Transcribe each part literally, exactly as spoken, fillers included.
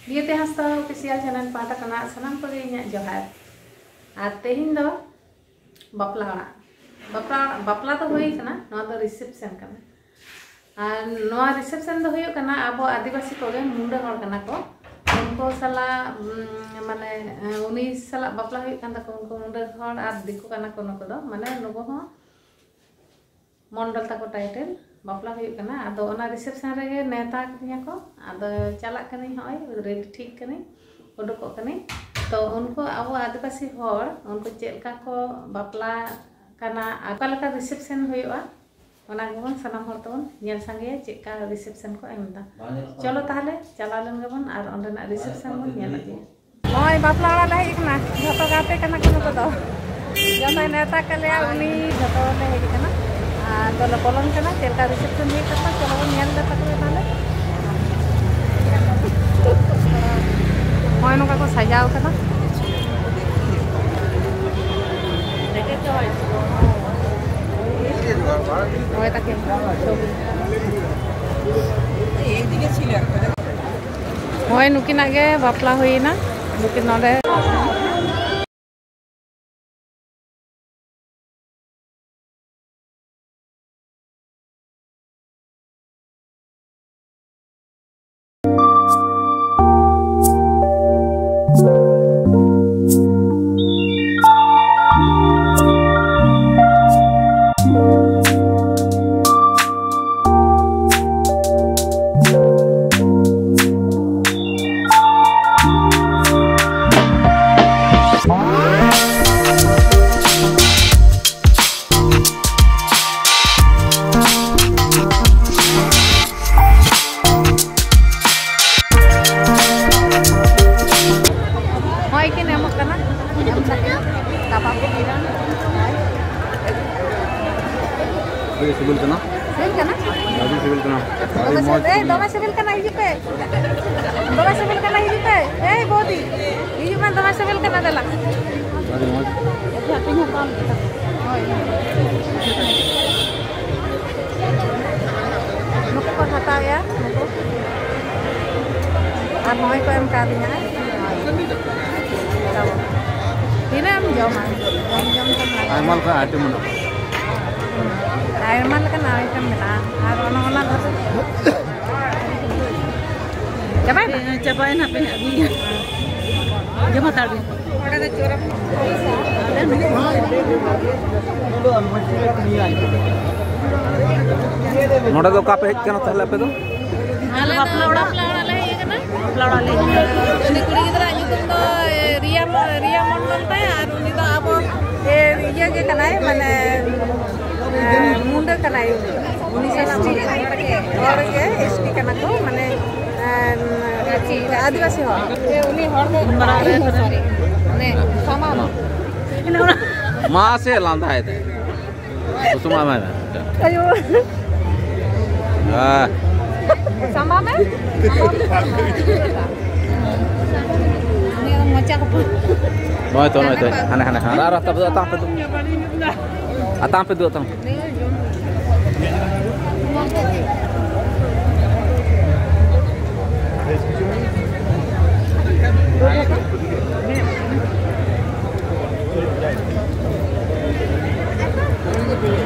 Beauty ᱦᱟᱸᱥᱫᱟ official channel ᱯᱟᱦᱴᱟ ᱠᱷᱚᱱᱟᱜ ᱥᱟᱱᱟᱢ ᱠᱚᱜᱮ ᱤᱧᱟᱹᱜ ᱡᱚᱦᱟᱨ᱾ ᱟᱨ ᱛᱮᱦᱮᱧ ᱫᱚ ᱵᱟᱯᱞᱟ ᱚᱲᱟᱜ, ᱵᱟᱯᱞᱟ, ᱵᱟᱯᱞᱟ ᱫᱚ ᱦᱩᱭ ᱠᱟᱱᱟ, ᱱᱚᱣᱟ ᱫᱚ ᱨᱤᱥᱮᱯᱥᱚᱱ ᱠᱟᱱᱟ᱾ ᱟᱨ ᱱᱚᱣᱟ ᱨᱤᱥᱮᱯᱥᱚᱱ ᱫᱚ ᱦᱩᱭᱩᱜ ᱠᱟᱱᱟ, ᱟᱵᱚ ᱟᱹᱫᱤᱵᱟᱹᱥᱤ ᱠᱚᱜᱮ, ᱢᱩᱸᱰᱟᱹ ᱦᱚᱲ ᱠᱟᱱᱟ ᱠᱚ, ᱩᱱᱠᱩ ᱥᱟᱞᱟᱜ, ᱩᱢ, ᱢᱟᱱᱮ, ᱩᱱᱤ ᱥᱟᱞᱟᱜ ᱵᱟᱯᱞᱟ ᱦᱩᱭᱩᱜ ᱠᱟᱱ ᱛᱟᱠᱚ, ᱩᱱᱠᱩ ᱢᱩᱸᱰᱟᱹ ᱦᱚᱲ ᱟᱨ ᱫᱤᱠᱩ ᱠᱟᱱᱟ ᱠᱚ ᱱᱩᱠᱩ ᱫᱚ, ᱢᱟᱱᱮ, ᱱᱩᱠᱩ ᱦᱚᱸ ᱢᱚᱱᱰᱚᱞ ᱛᱟᱠᱚ ᱴᱟᱭᱴᱮᱞ ᱵᱟᱯᱞᱟ ᱦᱩᱭᱩᱜ ᱠᱟᱱᱟ᱾ ᱟᱫᱚ ᱚᱱᱟ ᱨᱤᱥᱮᱯᱥᱚᱱ ᱨᱮᱜᱮ ᱱᱮᱣᱛᱟ ᱠᱟᱫᱤᱧᱟ ᱠᱚ᱾ ᱟᱫᱚ ᱪᱟᱞᱟᱜ ᱠᱟᱹᱱᱟᱹᱧ, ᱦᱚᱸᱜᱼᱚᱭ ᱨᱮᱰᱤ ᱴᱷᱤᱠ ᱠᱟᱹᱱᱟᱹᱧ, ᱩᱰᱩᱠᱚᱜ ᱠᱟᱹᱱᱟᱹᱧ᱾ ᱛᱚ ᱩᱱᱠᱩ ᱟᱵᱚ ᱟᱹᱫᱤᱵᱟᱹᱥᱤ ᱦᱚᱲ ᱩᱱᱠᱩ ᱪᱮᱫ ᱞᱮᱠᱟ ᱠᱚ ᱵᱟᱯᱞᱟ ᱠᱟᱱᱟ ᱟᱨ ᱚᱠᱟ ᱞᱮᱠᱟ ᱨᱤᱥᱮᱯᱥᱚᱱ ᱦᱩᱭᱩᱜᱼᱟ, ᱚᱱᱟ ᱜᱮᱵᱚᱱ ᱥᱟᱱᱟᱢ ᱦᱚᱲ ᱛᱮᱵᱚᱱ ᱧᱮᱞ ᱥᱟᱸᱜᱮᱭᱟ ᱪᱮᱫ ᱞᱮᱠᱟ ᱨᱤᱥᱮᱯᱥᱚᱱ ᱠᱚ ᱮᱢ ᱮᱫᱟ᱾ ᱪᱚᱞᱚ ᱛᱟᱦᱚᱞᱮ ᱪᱟᱞᱟᱣ ᱞᱮᱱ ᱜᱮᱵᱚᱱ ᱟᱨ ᱚᱸᱰᱮᱱᱟᱜ ᱨᱤᱥᱮᱯᱥᱚᱱ ᱵᱚᱱ ᱧᱮᱞ ᱟᱹᱜᱩᱭᱟ᱾ ᱱᱚᱜᱼᱚᱭ ᱵᱟᱯᱞᱟ ᱚᱲᱟᱜ ᱞᱮ ᱦᱮᱡ ᱟᱠᱟᱱᱟ, ᱡᱷᱚᱛᱚ ᱜᱟᱛᱮ ᱠᱟᱱᱟ ᱠᱚ ᱱᱩᱠᱩ ᱫᱚ, ᱡᱚᱛᱚᱭ ᱱᱮᱣᱛᱟ ᱠᱮᱫ ᱞᱮᱭᱟ ᱩᱱᱤ, ᱡᱷᱚᱛᱚ ᱞᱮ ᱦᱮᱡ ᱟᱠᱟᱱᱟ᱾ ᱟᱨ ᱫᱚᱞᱮ ᱵᱚᱞᱚᱱ ᱠᱟᱱᱟ, ᱪᱮᱫ ᱞᱮᱠᱟ ᱨᱤᱥᱮᱯᱥᱚᱱ ᱦᱩᱭᱩᱜ ᱛᱟᱠᱚᱣᱟ, ᱪᱚᱞᱚ ᱵᱚᱱ ᱧᱮᱞ ᱞᱮ ᱛᱟᱠᱚ ᱜᱮ ᱛᱟᱦᱚᱞᱮ᱾ ᱱᱚᱜᱼᱚᱭ ᱱᱚᱝᱠᱟ ᱠᱚ ᱥᱟᱡᱟᱣ ᱠᱟᱱᱟ᱾ ᱱᱚᱜᱼᱚᱭ ᱛᱟᱹᱠᱤᱱ ᱪᱷᱚᱵᱤ᱾ ᱱᱚᱜᱼᱚᱭ ᱱᱩᱠᱤᱱᱟᱜ ᱜᱮ ᱵᱟᱯᱞᱟ ᱦᱩᱭᱮᱱᱟ, ᱱᱩᱠᱤᱱ ᱱᱚᱰᱮ᱾ ᱦᱚᱭ ᱠᱤᱱ ᱮᱢᱚᱜ ᱠᱟᱱᱟ, ᱮᱢ ᱫᱟᱠᱤᱱ ᱛᱟᱯᱟᱢ ᱠᱚ ᱦᱩᱭᱱᱟ᱾ ᱟᱹᱰᱤ ᱥᱤᱵᱤᱞ ᱠᱟᱱᱟ᱾ ᱥᱤᱵᱤᱞ ᱠᱟᱱᱟ? ᱟᱹᱰᱤ ᱥᱤᱵᱤᱞ ᱠᱟᱱᱟ᱾ ᱟᱹᱰᱤ ᱫᱚᱢᱮ ᱢᱚᱡᱽ ᱥᱤᱵᱤᱞ, ᱮᱭ, ᱠᱟᱱᱟ᱾ ᱫᱚᱢᱮ ᱥᱤᱵᱤᱞ ᱠᱟᱱᱟ, ᱦᱤᱡᱩᱜ ᱯᱮ᱾ ᱫᱚᱢᱮ ᱥᱤᱵᱤᱞ ᱠᱟᱱᱟ, ᱦᱤᱡᱩᱜ ᱯᱮ᱾ ᱮᱭ, ᱵᱚᱫᱤ, ᱦᱤᱡᱩᱜ ᱢᱮ, ᱫᱚᱢᱮ ᱥᱤᱵᱤᱞ ᱠᱟᱱᱟ, ᱫᱮᱞᱟ᱾ ᱟᱹᱰᱤ ᱢᱚᱡᱽ᱾ ᱦᱳᱭ᱾ ᱱᱩᱠᱩ ᱠᱚ ᱦᱟᱛᱟᱣᱮᱜᱼᱟ, ᱱᱩᱠᱩ᱾ ᱟᱨ ᱦᱚᱸᱜᱼᱚᱭ ᱠᱚ ᱮᱢ ᱠᱟᱣᱫᱤᱧᱟ᱾ ᱛᱤᱱᱟᱹᱜ ᱮᱢ ᱡᱚᱢᱟ? ᱡᱚᱢ ᱡᱚᱢ ᱛᱮᱢ ᱞᱟᱸᱜᱟᱜᱼᱟ᱾ ᱟᱭᱢᱟ ᱞᱮᱠᱟᱱ item ᱢᱮᱱᱟᱜᱼᱟ᱾ ᱟᱭᱢᱟ ᱞᱮᱠᱟᱱ item ᱢᱮᱱᱟᱜᱼᱟ᱾ ᱟᱨ ᱚᱱᱟ, ᱚᱱᱟ ᱫᱷᱟᱨᱮ ᱪᱟᱵᱟᱭᱮᱱᱟ? ᱦᱮᱸ, ᱪᱟᱵᱟᱭᱮᱱᱟ, ᱦᱟᱯᱮ ᱦᱟᱸᱜ ᱟᱹᱜᱩᱭᱟ᱾ ᱡᱚᱢ ᱦᱟᱛᱟᱲ ᱵᱤᱱ᱾ ᱱᱚᱰᱮ ᱫᱚ ᱚᱠᱟ ᱯᱮ ᱦᱮᱡ ᱠᱟᱱᱟ ᱛᱟᱦᱞᱮ ᱟᱯᱮ ᱫᱚ? ᱟᱞᱮ ᱫᱚ ᱵᱟᱯᱞᱟ ᱚᱲᱟᱜ᱾ ᱵᱟᱯᱞᱟ ᱚᱲᱟᱜ ᱞᱮ ᱦᱮᱡ ᱟᱠᱟᱱᱟ᱾ ᱵᱟᱯᱞᱟ ᱚᱲᱟᱜ ᱞᱮ ᱦᱮᱡ ᱟᱠᱟᱱᱟ᱾ ᱩᱱᱤ ᱠᱩᱲᱤ ᱜᱤᱫᱽᱨᱟᱹᱣᱟᱜ ᱧᱩᱛᱩᱢ ᱫᱚ, ᱮ, ᱨᱤᱭᱟ ᱢᱚ-, ᱨᱤᱭᱟ ᱢᱚᱱᱰᱚᱞ ᱛᱟᱭ, ᱟᱨ ᱩᱱᱤ ᱫᱚ ᱟᱵᱚ, ᱮ, ᱤᱭᱟᱹ ᱜᱮ ᱠᱟᱱᱟᱭ, ᱢᱟᱱᱮ, ᱮ, ᱢᱩᱱᱰᱟᱹ ᱠᱟᱱᱟᱭ᱾ ᱩᱱᱤ ᱥᱟᱞᱟᱜ ᱦᱚᱲ ᱜᱮ, ᱮᱥ ᱴᱤ ᱠᱟᱱᱟ ᱠᱚ, ᱢᱟᱱᱮ, ᱮ, ᱟᱹᱫᱤᱵᱟᱹᱥᱤ ᱦᱚᱲ᱾ ᱩᱱᱤ ᱦᱚᱲ ᱫᱚ ᱢᱟᱱᱮ ᱥᱟᱢᱟᱱ᱾ ᱢᱟ ᱥᱮ ᱞᱟᱸᱫᱟᱭ ᱫᱟᱭ᱾ ᱠᱩᱥᱩᱢᱟ ᱢᱮ᱾ ᱟᱭᱳ᱾ ᱦᱮᱸ᱾ ᱥᱟᱢᱟ ᱢᱮ᱾ ᱩᱱᱤᱭᱟᱜ ᱫᱚ ᱢᱚᱪᱟ ᱠᱚ ᱯᱩᱨᱟᱹ ᱱᱚᱜᱼᱚᱭ ᱛᱚ, ᱱᱚᱜᱼᱚᱭ ᱛᱚ᱾ ᱦᱟᱱᱮ, ᱦᱟᱱᱮ, ᱦᱟᱱᱮ᱾ ᱟᱨ, ᱟᱨ ᱛᱟᱯᱮ ᱫᱚ, ᱟᱛᱟᱝ ᱯᱮ ᱫᱚ᱾ ᱟᱛᱟᱝ ᱯᱮ ᱫᱩ, ᱟᱛᱟᱝ ᱯᱮ᱾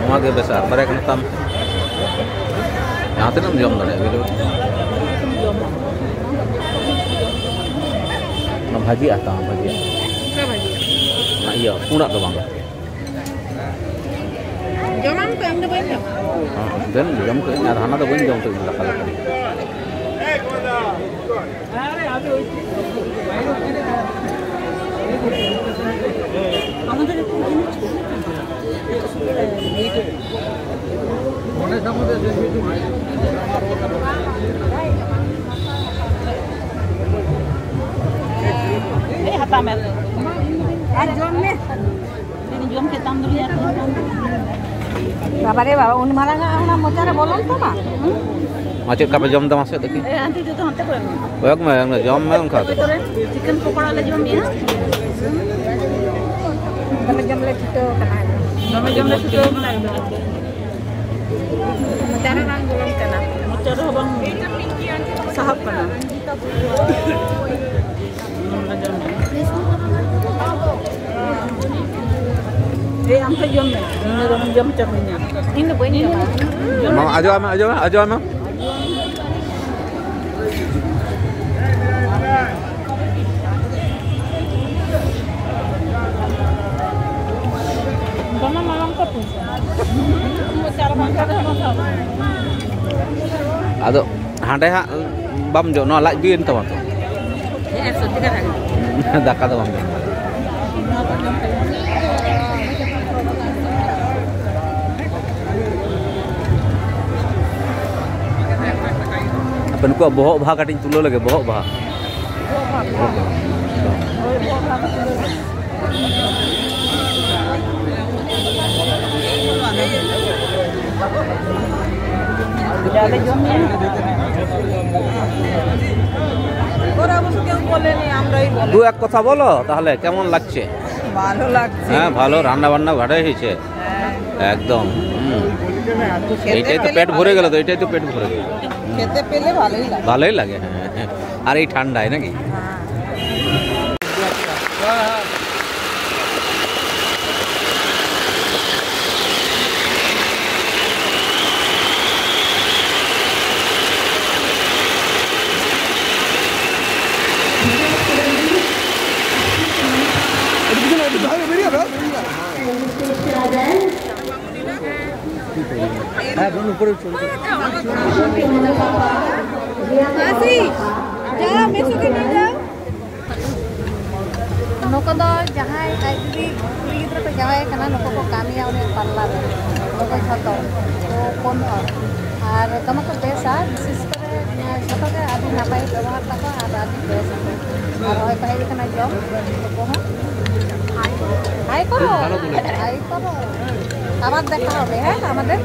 ᱱᱚᱣᱟ ᱜᱮ ᱵᱮᱥᱟ, ᱵᱟᱨᱭᱟ ᱠᱟᱱᱟ ᱛᱟᱢ᱾ ᱡᱟᱦᱟᱸ ᱛᱤᱱᱟᱹᱜ ᱮᱢ ᱡᱚᱢ ᱫᱟᱲᱮᱭᱟᱜᱼᱟ, ᱵᱩᱡᱷᱟᱹᱣ᱾ ᱚᱱᱟ ᱵᱷᱟᱹᱡᱤ ᱟᱛᱟ, ᱵᱷᱟᱹᱡᱤ ᱟᱛᱟ᱾ ᱚᱠᱟ ᱵᱷᱟᱹᱡᱤ? ᱚᱱᱟ ᱤᱭᱟᱹ, ᱯᱩᱸᱰᱟᱜ ᱫᱚ ᱵᱟᱝ᱾ ᱡᱚᱢᱟᱢ ᱛᱚ, ᱤᱧ ᱫᱚ ᱵᱟᱹᱧ ᱡᱚᱢᱟ᱾ ᱦᱮᱸ, ᱫᱮᱱ ᱡᱚᱢ ᱠᱟᱹᱫᱟᱹᱧ, ᱟᱨ ᱦᱟᱱᱟ ᱫᱚ ᱵᱟᱹᱧ ᱡᱚᱢ ᱠᱟᱹᱫᱟᱹᱧ ᱫᱟᱠᱟ ᱞᱮᱠᱟ᱾ ᱮᱭ, ᱦᱟᱛᱟᱣ ᱢᱮ᱾ ᱟᱨ ᱡᱚᱢ ᱢᱮ᱾ ᱡᱚᱢ ᱠᱮᱫ ᱛᱟᱢ ᱫᱚ ᱞᱟᱹᱭᱟ ᱛᱚ᱾ ᱵᱟᱵᱟ ᱨᱮ ᱵᱟᱵᱟ, ᱩᱱ ᱢᱟᱨᱟᱝ ᱟᱜ ᱚᱱᱟ ᱢᱚᱪᱟ ᱨᱮ ᱵᱚᱞᱚᱱ ᱛᱟᱢᱟ? ᱢᱟ ᱪᱮᱫ ᱞᱮᱠᱟ ᱯᱮ ᱡᱚᱢ ᱫᱟ ᱢᱟᱥᱮ ᱫᱮᱠᱷᱤ? ᱮ, ᱟᱱᱴᱤ ᱡᱚᱛᱚ ᱦᱟᱱᱛᱮ ᱠᱚᱭᱚᱜ ᱢᱮ᱾ ᱠᱚᱭᱚᱜ ᱢᱮ, ᱠᱚᱭᱚᱜ ᱢᱮ, ᱡᱚᱢ ᱢᱮ ᱚᱱᱠᱟ ᱜᱮ᱾ ᱪᱤᱠᱮᱱ ᱯᱚᱠᱚᱲᱟ ᱞᱮ ᱡᱚᱢ ᱜᱮᱭᱟ᱾ ᱫᱚᱢᱮ ᱡᱚᱢ ᱞᱮ ᱪᱷᱩᱴᱟᱹᱣ ᱠᱟᱱᱟ᱾ ᱫᱚᱢᱮ ᱡᱚᱢ ᱞᱮ ᱪᱷᱩᱴᱟᱹᱣ ᱠᱟᱱᱟ ᱮᱠᱫᱚᱢ᱾ ᱢᱚᱪᱟ ᱨᱮ ᱵᱟᱝ ᱵᱚᱞᱚᱱ ᱠᱟᱱᱟ᱾ ᱪᱮᱫ ᱦᱚᱸ ᱵᱟᱝ ᱥᱟᱦᱟᱵ ᱠᱟᱱᱟ᱾ ᱮᱭ, ᱟᱢ ᱠᱷᱚᱡ ᱡᱚᱢ ᱢᱮ, ᱤᱧ ᱫᱚ ᱵᱟᱹᱧ ᱡᱚᱢ ᱪᱟᱵᱟᱧᱟ᱾ ᱤᱧ ᱫᱚ ᱵᱟᱹᱧ ᱡᱚᱢᱟ᱾ ᱢᱟ, ᱟᱡᱚᱢ ᱢᱮ, ᱟᱡᱚᱢ ᱢᱮ, ᱟᱡᱚᱢ ᱢᱮ᱾ ᱫᱚᱢᱮ ᱢᱟᱲᱟᱝ ᱠᱚ ᱯᱩᱡᱟᱹ᱾ ᱟᱫᱚ ᱦᱟᱸᱰᱮ ᱦᱟᱸᱜ ᱵᱟᱢ ᱡᱚᱢ, ᱱᱚᱣᱟ ᱞᱟᱡ ᱵᱤᱭᱮᱱ ᱛᱟᱢᱟ ᱛᱚ᱾ ᱦᱮᱸ, ᱥᱚᱛᱤ ᱠᱟᱛᱷᱟ ᱜᱮ᱾ ᱫᱟᱠᱟ ᱫᱚ ᱵᱟᱢ ᱡᱚᱢ᱾ ᱟᱯᱮ ᱱᱩᱠᱩᱣᱟᱜ ᱵᱚᱦᱚᱜ ᱵᱟᱦᱟ ᱠᱟᱹᱴᱤᱡ ᱛᱩᱞᱟᱹᱣ ᱞᱮᱜᱮ, ᱵᱚᱦᱚᱜ ᱵᱟᱦᱟ᱾ ওরা অবশ্য কেউ বলেনি, আমরাই বলে। দু এক কথা বলো তাহলে, কেমন লাগছে? ভালো লাগছে। হ্যাঁ, ভালো, রান্না বান্না ভালোই হয়েছে। হ্যাঁ। একদম। হুম। খেতে এইটাই তো পেলে পেট ভরে গেল তো, ভালোই লাগে। এইটাই তো পেট ভরে গেল। খেতে পেলে ভালোই লাগে। ভালোই লাগে, হ্যাঁ, হ্যাঁ। আর এই ঠান্ডায় নাকি? হ্যাঁ। ᱦᱮᱸ, ᱵᱚᱱ ᱩᱯᱚᱨᱮ ᱪᱚᱞ᱾ ᱢᱟᱥᱤ, ᱡᱟᱣ, ᱢᱮᱥᱚ ᱠᱟᱹᱴᱤᱡ ᱡᱟᱣ᱾ ᱱᱩᱠᱩ ᱫᱚ ᱡᱟᱦᱟᱸᱭ ᱟᱡ ᱡᱩᱫᱤ ᱠᱩᱲᱤ ᱜᱤᱫᱽᱨᱟᱹ ᱠᱚ ᱡᱟᱶᱟᱭ ᱠᱟᱱᱟ, ᱱᱩᱠᱩ ᱠᱚ ᱠᱟᱹᱢᱤᱭᱟ ᱩᱱᱤ ᱯᱟᱨᱞᱟᱨ ᱨᱮ᱾ ᱱᱩᱠᱩ ᱡᱷᱚᱛᱚ ᱠᱚ ᱯᱩᱱ ᱦᱚᱲ᱾ ᱟᱨ ᱫᱚᱢᱮ ᱠᱚ ᱵᱮᱥᱟ, ᱵᱤᱥᱮᱥ ᱠᱚᱨᱮ ᱡᱷᱚᱛᱚ ᱜᱮ ᱟᱹᱰᱤ ᱱᱟᱯᱟᱭ ᱵᱮᱵᱚᱦᱟᱨ ᱛᱟᱠᱚ ᱟᱨ ᱟᱹᱰᱤ ᱵᱮᱥ᱾ ᱟᱨ ᱱᱚᱜᱼᱚᱭ ᱠᱚ ᱦᱮᱡ ᱟᱠᱟᱱᱟ ᱡᱚᱢ, ᱱᱩᱠᱩ ᱦᱚᱸ᱾ ᱦᱟᱭ ᱠᱚᱨᱚ, ᱦᱟᱭ ᱠᱚᱨᱚ᱾ আবার দেখা হবে, হ্যাঁ, আমাদের।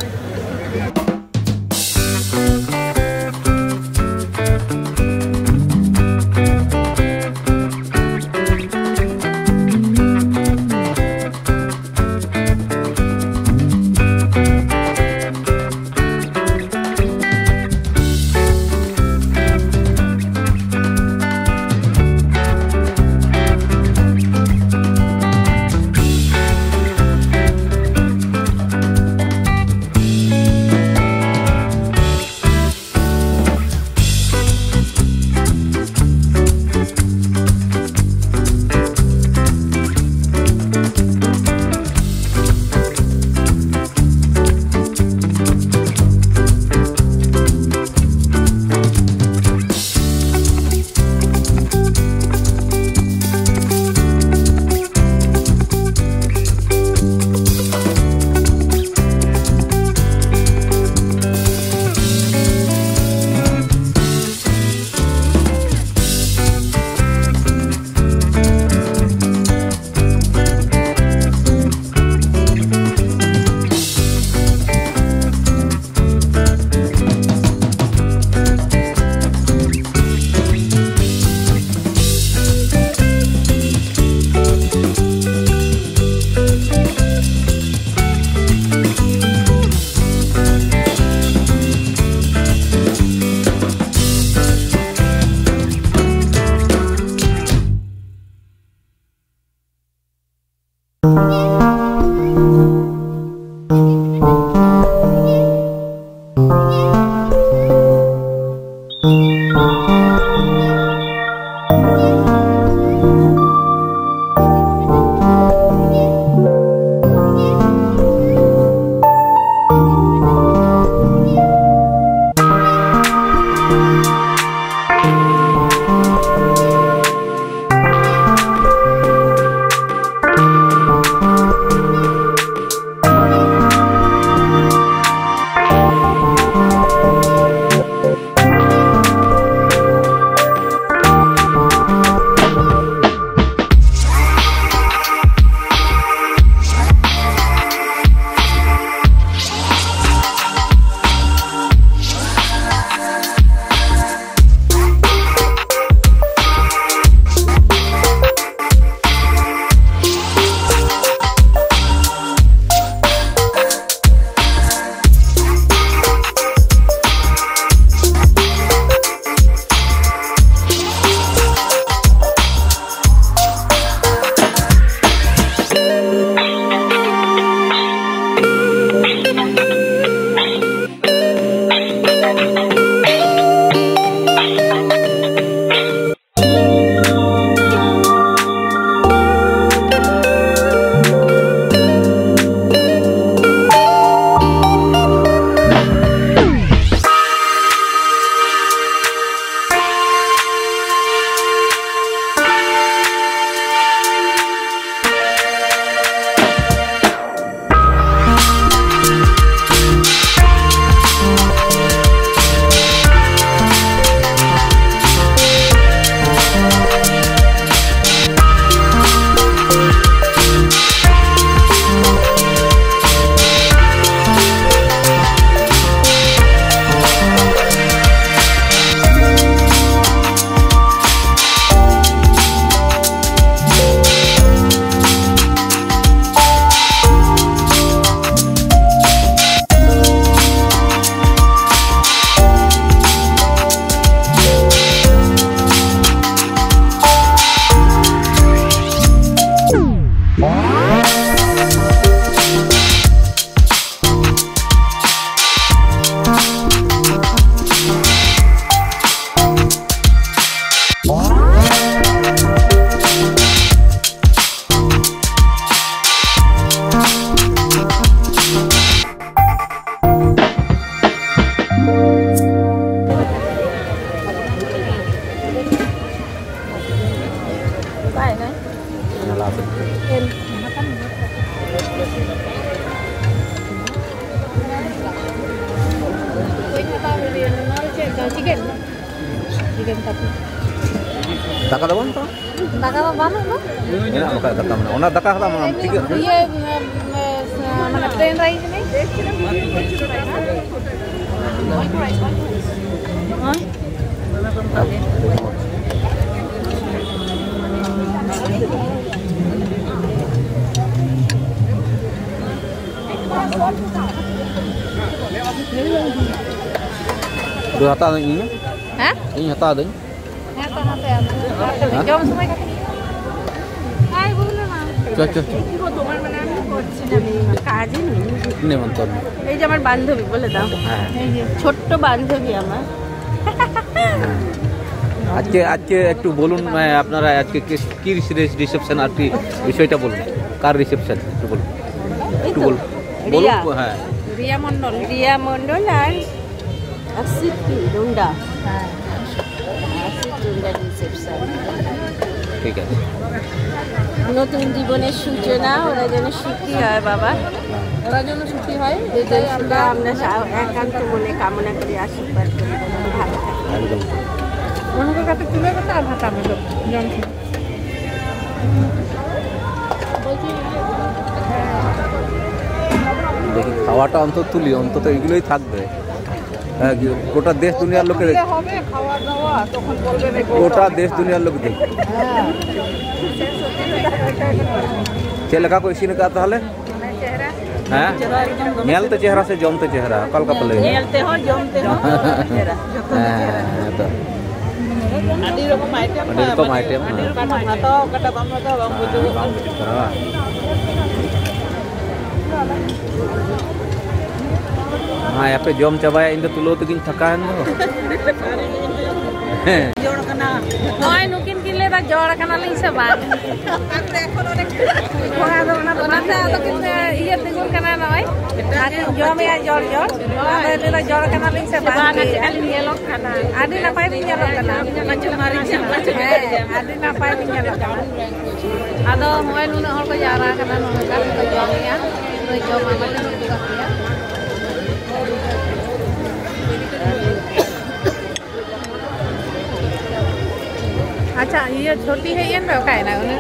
ᱚᱱᱟ ᱞᱟᱦᱟ ᱥᱮᱫ᱾ ᱵᱟᱹᱧ ᱦᱟᱛᱟᱣ ᱞᱮᱫᱮᱭᱟ᱾ ᱱᱚᱣᱟ ᱫᱚ ᱪᱮᱫ ᱠᱟᱱᱟ? ᱪᱤᱠᱮᱱ? ᱪᱤᱠᱮᱱ ᱠᱟᱴᱤ᱾ ᱫᱟᱠᱟ ᱫᱚ ᱵᱟᱹᱱᱩᱜ ᱛᱟᱢᱟ? ᱫᱟᱠᱟ ᱫᱚ ᱵᱟᱹᱱᱩᱜ ᱫᱚ᱾ ᱢᱮᱱᱟᱜ ᱵᱟᱠᱷᱟᱡ ᱫᱟᱠᱟ ᱢᱮᱱᱟᱜᱼᱟ᱾ ᱚᱱᱟ ᱫᱟᱠᱟ ᱦᱟᱛᱟᱣ ᱢᱮ, ᱟᱢ ᱴᱷᱤᱠ ᱜᱮᱭᱟ᱾ ᱤᱭᱟᱹ, ᱢᱟᱱᱮ plain rice ᱱᱮᱭ? ᱦᱮᱸ? ᱫᱩ ᱦᱟᱛᱟᱣ ᱫᱟᱹᱧ ᱤᱧ᱾ ᱦᱮᱸ? ᱤᱧ ᱦᱟᱛᱟᱣ ᱫᱟᱹᱧ᱾ ᱦᱮᱸ ᱛᱚ, ᱦᱟᱯᱮ ᱟᱫᱚ᱾ ᱦᱮᱸ? ᱡᱚᱢ ᱥᱚᱢᱚᱭ ᱠᱟᱹᱴᱤᱡ᱾ ᱦᱟᱭ, ᱵᱚᱞᱮ ᱢᱟ᱾ ᱪᱚ, ᱪᱚ, ᱪᱚ᱾ কাজে নেই। নেমন্তন্ন। এই যে আমার বান্ধবী, বলে দাও। হ্যাঁ। এই যে ছোট্ট বান্ধবী আমার। আজকে, আজকে একটু বলুন, মানে, আপনারা আজকে কি, কি রিসেপশন আর কি বিষয়টা বলুন, কার রিসেপশন একটু বলুন, এই একটু তো, বলুন। বলুন, রিয়া। হ্যাঁ। রিয়া মণ্ডল। রিয়া মণ্ডল আর আসিফি রুন্ডা। আসিফ রুন্ডা রিসেপশন। ঠিক আছে। নতুন জীবনের সূচনা, ওরা যেন সুখী হয় বাবা। ওরা যেন সুখী হয়, এটাই আমরা আমরা সা-, একান্ত মনে কামনা করি, আশীর্বাদ করি, ভালো থাকে। একদম। ওনাকে কাছে তুলে কথা আর ভাত আমি দেবো, জল খেয়ে। দেখি, খাওয়াটা অন্তত তুলি, অন্তত এগুলোই থাকবে। হ্যাঁ, গোটা দেশ দুনিয়ার লোকে দেখ-, হবে খাওয়া দাওয়া, তখন বলবে না, গোটা দেশ দুনিয়ার লোক দেখ। হ্যাঁ। ᱪᱮᱫ ᱞᱮᱠᱟ ᱠᱚ ᱤᱥᱤᱱ ᱟᱠᱟᱫ ᱛᱟᱦᱚᱞᱮ? ᱦᱮᱸ? ᱧᱮᱞ ᱛᱮ ᱪᱮᱦᱨᱟ ᱥᱮ ᱡᱚᱢ ᱛᱮ ᱪᱮᱦᱨᱟ? ᱚᱠᱟ ᱞᱮᱠᱟ ᱯᱮ ᱞᱟᱹᱭᱟ? ᱧᱮᱞ ᱛᱮᱦᱚᱸ, ᱡᱚᱢ ᱛᱮᱦᱚᱸ᱾ ᱦᱮᱸ, ᱦᱮᱸ, ᱦᱮᱸ, ᱛᱚ᱾ ᱟᱹᱰᱤ ᱨᱚᱠᱚᱢ ᱟᱭᱴᱮᱢ᱾ ᱟᱹᱰᱤ ᱨᱚᱠᱚᱢ ᱟᱭᱴᱮᱢ, ᱦᱮᱸ᱾ ᱚᱠᱟᱴᱟᱜ ᱦᱟᱛᱟᱣᱟ, ᱚᱠᱟᱴᱟᱜ ᱵᱟᱢ ᱦᱟᱛᱟᱣᱟ, ᱵᱟᱝ ᱵᱩᱡᱩᱜᱚᱜ ᱠᱟᱱᱟ᱾ ᱵᱟᱝ ᱵᱩᱡᱩᱜ ᱠᱟᱱᱟ, ᱵᱟᱝ? ᱦᱮᱸ, ᱟᱯᱮ ᱡᱚᱢ ᱪᱟᱵᱟᱭᱟ, ᱤᱧ ᱫᱚ ᱛᱩᱞᱟᱹᱣ ᱛᱮᱜᱤᱧ ᱛᱷᱟᱠᱟᱣᱮᱱ ᱫᱚ᱾ ᱦᱮᱸ᱾ ᱱᱚᱜᱼᱚᱭ ᱱᱩᱠᱤᱱ ᱠᱤᱱ ᱞᱟᱹᱭ ᱡᱚᱲ ᱠᱟᱱᱟᱞᱤᱧ ᱥᱮ ᱵᱟᱝ? ᱚᱱᱟ ᱫᱚ, ᱚᱱᱟ ᱫᱚ ᱚᱱᱟᱛᱮ ᱟᱫᱚ ᱠᱤᱱᱛᱩ ᱤᱭᱟᱹ ᱛᱤᱸᱜᱩᱱ ᱠᱟᱱᱟ ᱱᱚᱜᱼᱚᱭ᱾ ᱟᱨ ᱡᱚᱢᱮᱜᱼᱟ ᱡᱚᱲ ᱡᱚᱲ᱾ ᱟᱫᱚ ᱞᱟᱹᱭᱫᱟ ᱡᱚᱲ ᱠᱟᱱᱟᱞᱤᱧ ᱥᱮ ᱵᱟᱝ? ᱵᱟᱝ, ᱪᱮᱫ ᱞᱮᱠᱟᱞᱤᱧ ᱧᱮᱞᱚᱜ ᱠᱟᱱᱟ? ᱟᱹᱰᱤ ᱱᱟᱯᱟᱭ ᱵᱤᱱ ᱧᱮᱞᱚᱜ ᱠᱟᱱᱟ᱾ ᱦᱮᱸ, ᱟᱹᱰᱤ ᱱᱟᱯᱟᱭ ᱵᱤᱱ ᱧᱮᱞᱚᱜ ᱠᱟᱱᱟ᱾ ᱟᱫᱚ ᱱᱚᱜᱼᱚᱭ ᱱᱩᱱᱟᱹᱜ ᱦᱚᱲ ᱠᱚ ᱡᱟᱣᱨᱟ ᱟᱠᱟᱱᱟ, ᱱᱚᱝᱠᱟ ᱠᱚ ᱡᱚᱢᱮᱜᱼᱟ᱾ ᱱᱩᱭ ᱡᱚᱢ ᱟᱢᱟ ᱠᱚ ᱩᱫᱩᱜ ᱟᱯᱮᱭᱟ᱾ ᱟᱪᱪᱷᱟ, ᱤᱭᱟᱹ ᱪᱷᱚᱴᱤ ᱦᱮᱡ ᱮᱱ ᱫᱚ ᱚᱠᱟᱭᱮᱱᱟ ᱩᱱᱤ?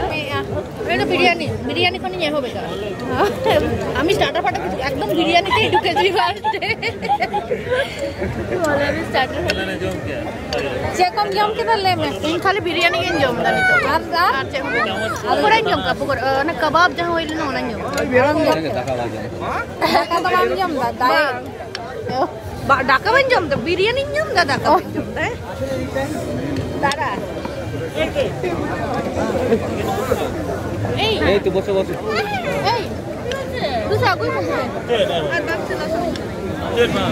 ᱚᱱᱟ ᱫᱚ ᱵᱤᱨᱭᱟᱱᱤ, ᱵᱤᱨᱭᱟᱱᱤ ᱠᱷᱚᱱᱤᱧ ᱮᱦᱚᱵ ᱮᱫᱟ᱾ ᱟᱢ starter ᱯᱷᱟᱴᱟ ᱠᱤᱪᱷᱩ, ᱮᱠᱫᱚᱢ ᱵᱤᱨᱭᱟᱱᱤ ᱛᱮ ঢুকেছি first। ᱵᱚᱞᱮ ᱟᱢ starter ᱯᱷᱟᱴᱟ। ᱪᱮᱫ ᱠᱚᱢ ᱡᱚᱢ ᱠᱮᱫᱟ ᱞᱟᱹᱭ ᱢᱮ? ᱤᱧ ᱠᱷᱟᱹᱞᱤ ᱵᱤᱨᱭᱟᱱᱤ ᱜᱤᱧ ᱡᱚᱢ ᱮᱫᱟ ᱱᱤᱛᱚᱜ᱾ ᱟᱨ, ᱟᱨ? ᱟᱨ ᱪᱮᱫ ᱦᱚᱸ ᱵᱟᱝ᱾ ᱯᱚᱠᱳᱲᱟᱧ ᱡᱚᱢ ᱠᱟᱜᱼᱟ, ᱯᱚᱠᱳᱲᱟ, ᱚᱱᱟ ᱠᱟᱵᱟᱵ ᱡᱟᱦᱟᱸ ᱦᱩᱭ ᱞᱮᱱᱟ ᱚᱱᱟᱧ ᱡᱚᱢ ᱠᱟᱜᱼᱟ᱾ ᱫᱟᱠᱟ ᱫᱚ ᱵᱟᱢ ᱡᱚᱢ ᱮᱫᱟ? ᱵᱟᱝ᱾ ᱵᱟ, ᱫᱟᱠᱟ ᱵᱟᱹᱧ ᱡᱚᱢ ᱮᱫᱟ, ᱵᱤᱨᱭᱟᱱᱤᱧ ᱡᱚᱢ ᱮᱫᱟ, ᱫᱟᱠᱟ ᱵᱟᱹᱧ ᱡᱚᱢ ᱮᱫᱟ᱾ ᱫᱟᱫᱟ᱾ এই। এই তো, বসো, বসো। এই। দুশো আগুই বসো।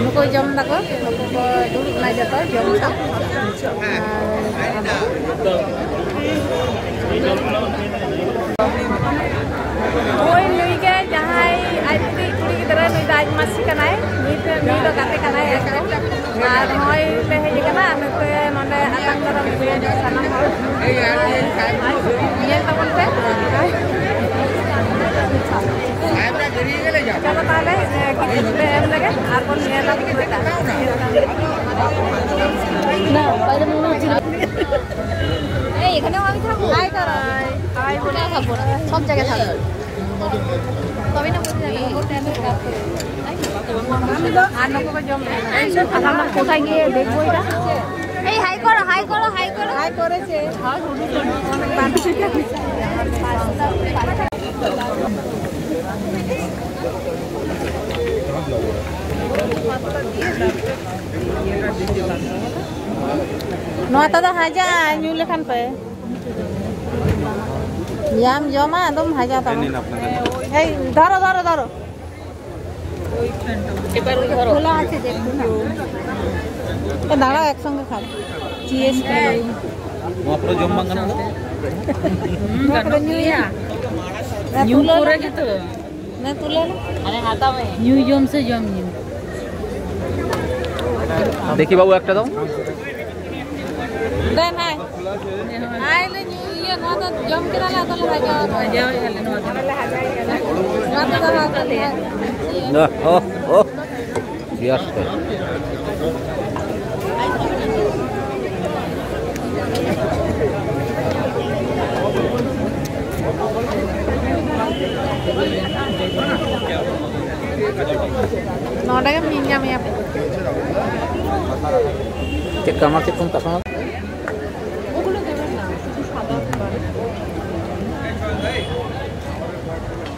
ᱱᱩᱠᱩ ᱡᱚᱢ ᱫᱟᱠᱚ, ᱱᱩᱠᱩ ᱠᱚ ᱫᱩᱲᱩᱵ ᱮᱱᱟ ᱡᱚᱛᱚ ᱡᱚᱢ ᱥᱟᱶ᱾ ᱟᱨ ᱳᱭ ᱱᱩᱭ ᱜᱮ ᱡᱟᱦᱟᱸᱭ ᱟᱡ ᱛᱮ ᱠᱩᱲᱤ ᱜᱤᱫᱽᱨᱟᱹ, ᱱᱩᱭ ᱫᱚ ᱟᱡ ᱢᱟᱹᱥᱤ ᱠᱟᱱᱟᱭ, ᱱᱩᱭ ᱫᱚ, ᱱᱩᱭ ᱫᱚ ᱜᱟᱛᱮ ᱠᱟᱱᱟᱭ ᱮᱠᱫᱚᱢ᱾ ᱟᱨ ᱱᱚᱜᱼᱚᱭ ᱞᱮ ᱦᱮᱡ ᱟᱠᱟᱱᱟ ᱱᱚᱛᱮ, ᱱᱚᱰᱮ ᱟᱛᱟᱝ ᱫᱟᱨᱟᱢ ᱤᱫᱤᱭᱟ ᱥᱟᱱᱟᱢ ᱦᱚᱲ᱾ ᱧᱮᱞ ᱛᱟᱵᱚᱱ ᱯᱮ᱾ ᱪᱚᱞᱚ ᱛᱟᱦᱚᱞᱮ, ᱠᱤᱪᱷᱩ ᱞᱮ ᱮᱢ ᱞᱮᱜᱮ, ᱟᱨ ᱵᱚᱱ ᱧᱮᱞᱟ ᱯᱩᱨᱟᱹᱴᱟ᱾ এই, এখানেও আমি থাকবো। হাই করো। হাই, হাই বলে। কোথায় থাকবো? সব জায়গায় থাকবো। তবে না বুঝতে পারবো। আর নুকু ᱠᱚ ᱡᱚᱢ ᱮᱫᱟ᱾ ᱟᱨ ᱱᱩᱠᱩ ᱠᱚ ᱡᱚᱢ ᱮᱫᱟ᱾ ᱟᱨ ᱱᱩᱠᱩ ᱠᱚ ᱡᱚᱢ ᱮᱫᱟ᱾ এই, হাই করো, হাই করো, হাই করো। হাই করেছে। ᱱᱚᱣᱟ ᱛᱮᱫᱚ ᱦᱟᱡᱟᱜᱼᱟ, ᱧᱩ ᱞᱮᱠᱷᱟᱱ ᱯᱮ᱾ ᱭᱟᱢ ᱡᱚᱢᱟ, ᱟᱫᱚᱢ ᱦᱟᱡᱟ ᱛᱟᱢᱟ᱾ ᱮᱭ, ᱫᱷᱚᱨᱚ, ᱫᱷᱚᱨᱚ, ᱫᱷᱚᱨᱚ। ᱮ, ᱫᱟঁᱲাও, একসঙ্গে খাও। চিজ। ᱱᱚᱣᱟ ᱯᱚᱨᱮ ᱡᱚᱢ ᱵᱟᱝ ᱜᱟᱱᱚᱜᱼᱟ? ᱦᱩᱸ, ᱜᱟᱱᱚᱜ ᱜᱮᱭᱟ᱾ ᱧᱩ ᱯᱚᱨᱮ ᱜᱮᱛᱚ᱾ ᱚᱱᱟ ᱛᱩᱞᱟᱹᱣ ᱞᱮ᱾ ᱧᱩ ᱡᱚᱢ ᱥᱮ ᱡᱚᱢ ᱧᱩ? ᱫᱮᱠᱷᱤ ᱵᱟᱹᱵᱩ, ᱮᱠᱴᱟ ᱫᱚ᱾ ᱫᱮᱱ ᱦᱟᱭ᱾ ᱦᱟᱭ ᱞᱮ ᱧᱩ, ᱤᱭᱟᱹ, ᱱᱚᱣᱟ ᱫᱚ ᱡᱚᱢ ᱠᱮᱫᱟ ᱞᱮ, ᱟᱫᱚ ᱞᱮ ᱦᱟᱡᱟᱣ ᱮᱱᱟ᱾ ᱦᱟᱡᱟᱣ ᱮᱱᱟ ᱞᱮ ᱱᱚᱣᱟ ᱫᱚ᱾ ᱱᱚᱣᱟ ᱫᱚ ᱫᱚᱦᱚ ᱠᱟᱜ ᱞᱮᱭᱟ᱾ ᱚᱦ, ᱚᱦ, ᱚᱦ᱾ ᱵᱮᱥ ᱛᱮ᱾ ᱱᱚᱰᱮ ᱜᱮᱢ ᱧᱮᱞ ᱧᱟᱢᱮᱭᱟ᱾ ᱪᱮᱫ ᱠᱟᱢᱟᱨ ᱪᱮᱫ ᱠᱚ ᱢᱮᱛᱟᱜ ᱠᱟᱱᱟ?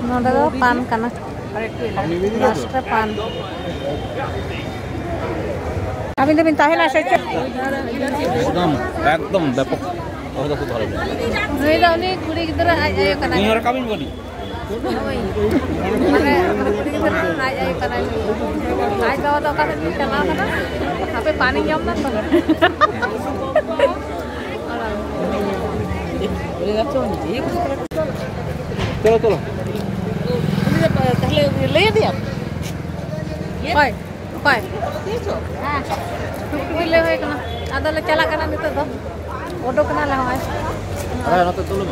ᱱᱚᱰᱮ ᱫᱚ ᱯᱟᱱ ᱠᱟᱱᱟ᱾ ᱞᱟᱥᱴ ᱨᱮ ᱯᱟᱱ᱾ ᱟᱹᱵᱤᱱ ᱫᱚᱵᱤᱱ ᱛᱟᱦᱮᱱᱟ ᱥᱮ ᱪᱮᱫ? ᱮᱠᱫᱚᱢ, ᱮᱠᱫᱚᱢ ᱵᱮᱯᱚᱠ᱾ ᱚᱦᱚ, ᱫᱚ ᱠᱷᱩᱵ ᱵᱷᱟᱞᱚ᱾ ᱱᱩᱭ ᱫᱚ ᱩᱱᱤ ᱠᱩᱲᱤ ᱜᱤᱫᱽᱨᱟᱹ ᱟᱡ ᱟᱭᱳ ᱠᱟᱱᱟᱭ᱾ ᱤᱧ ᱦᱚᱸ ᱨᱟᱠᱟᱵ ᱤᱧ ᱜᱚᱫᱤᱧ᱾ ᱦᱳᱭ᱾ ᱢᱟᱱᱮ, ᱢᱟᱱᱮ ᱠᱩᱲᱤ ᱜᱤᱫᱽᱨᱟᱹ ᱟᱡ ᱟᱭᱳ ᱠᱟᱱᱟᱭ ᱱᱩᱭ᱾ ᱟᱡ ᱵᱟᱵᱟ ᱫᱚ ᱚᱠᱟ ᱥᱮᱫ ᱪᱚᱭ ᱪᱟᱞᱟᱣ ᱠᱟᱱᱟ? ᱦᱟᱯᱮ ᱯᱟᱱᱤᱧ ᱡᱚᱢ ᱫᱟ ᱛᱚ᱾ ᱪᱚᱞᱚ, ᱪᱚᱞᱚ᱾ ᱩᱱᱤ ᱫᱚ ᱛᱟᱦᱞᱮ ᱞᱟᱹᱭ ᱟᱫᱮᱭᱟᱢ? ᱚᱠᱚᱭ? ᱚᱠᱚᱭ? ᱦᱮᱸ᱾ ᱴᱩᱠᱴᱩᱠᱤ ᱞᱟᱹᱭ ᱦᱩᱭ ᱠᱟᱱᱟ᱾ ᱟᱫᱚ ᱞᱮ ᱪᱟᱞᱟᱜ ᱠᱟᱱᱟ ᱱᱤᱛᱚᱜ ᱫᱚ᱾ ᱩᱰᱩᱠ ᱠᱟᱱᱟᱞᱮ ᱦᱚᱸᱜᱼᱚᱭ᱾ ᱟᱨ ᱱᱚᱛᱮ ᱛᱩᱞᱟᱹᱢ᱾